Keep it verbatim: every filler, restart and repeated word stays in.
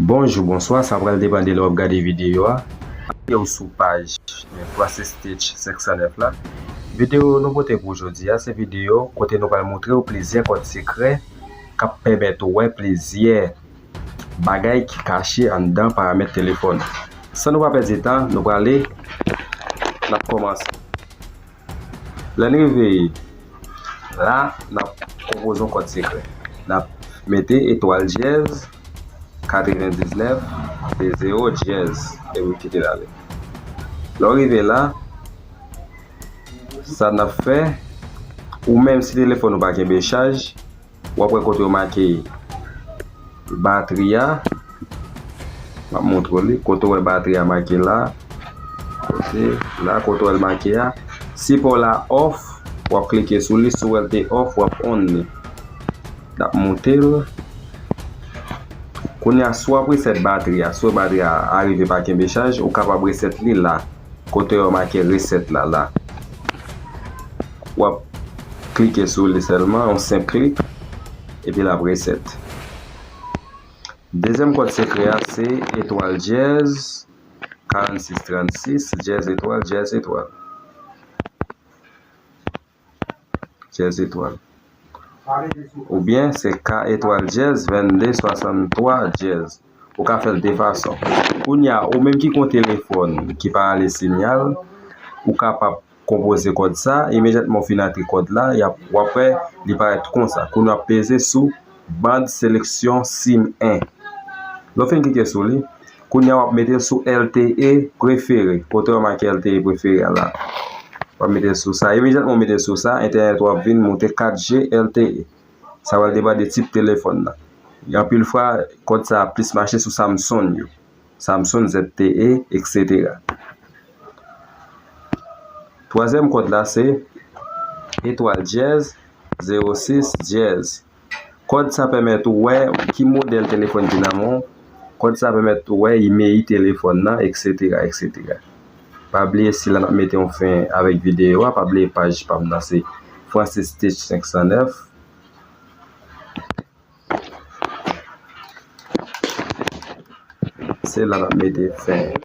Bonjou, bonswa, sa pral depann de lè w ap gade videyo a. Yo sou paj Francis Tech senk san nèf la. Videyo nou pote pou jodi a, se videyo kote nou pral montre w plizyè kòd sekrè k ap pèmèt ou wè plizyè bagay ki kache anndan paramèt telefòn. San nou pa pèdi tan, nou prale, n ap kòmanse. Lè n rive la, n ap konpoze yon kòd sekrè. N ap mete etwal dyèz katrevendiznèf de zewo dyèz epi w kite l ale. Lè w rive la, sa n ap fè, ou menm si telefòn ou pa kenbe chaj, w ap wè kote yo make batri a. M ap montre w li. Kote w wè batri a make la, kote la, kote w wè l make a. Si pa w la off, w ap klike sou li. Si w wè l te off, w ap on li. L ap moute l. Kounye a, si w ap reset batri a, si w wè batri a rive pa kenbe chaj, ou kapab reset li la. Kote yo make reset la, la. W ap klike sou li sèlman, yon senp klik, epi l ap reset. Dezyèm kòd sekrè a, se etwal dyèz, karannsis trannsis, dyèz etwal, dyèz etwal. Dyèz etwal. Oubyen se ka etwal dyèz vennde swasanntwa dyèz. Ou ka fè l de fason. Kounye a, ou menm ki gen yon telefòn ki pa rale siyal, ou kapab konpoze kòd sa, imedyatman w fin antre kòd la, y ap, w ap wè li parèt konsa. Kounye a w ap peze sou band seleksyon sim en. Lè w fin klike sou li, kounye a w ap mete l sou L T E prefere. Kote w make L T E prefere a la. W ap mete l sou sa. Imedyatman w mete l sou sa, entènèt ou ap vin moute kat G L T E. Sa pral depann de tip telefòn nan. Anpil fwa, kòd sa ap plis mache sou Samsung yo. Samsung Z T E, etsetera. Twazyèm kòd la se etwal dyèz zewo sis dyèz. Kòd sa pèmèt ou wè ki modèl telefòn ki nan men w. Kòd sa pèmèt ou wè imèl telefòn nan, etsetera, etsetera. Pa bliye, si la n ap mete yon fen avèk videyo a, pa bliye paj pa m nan se Francis Tech senk san nèf. Se la n ap mete fen.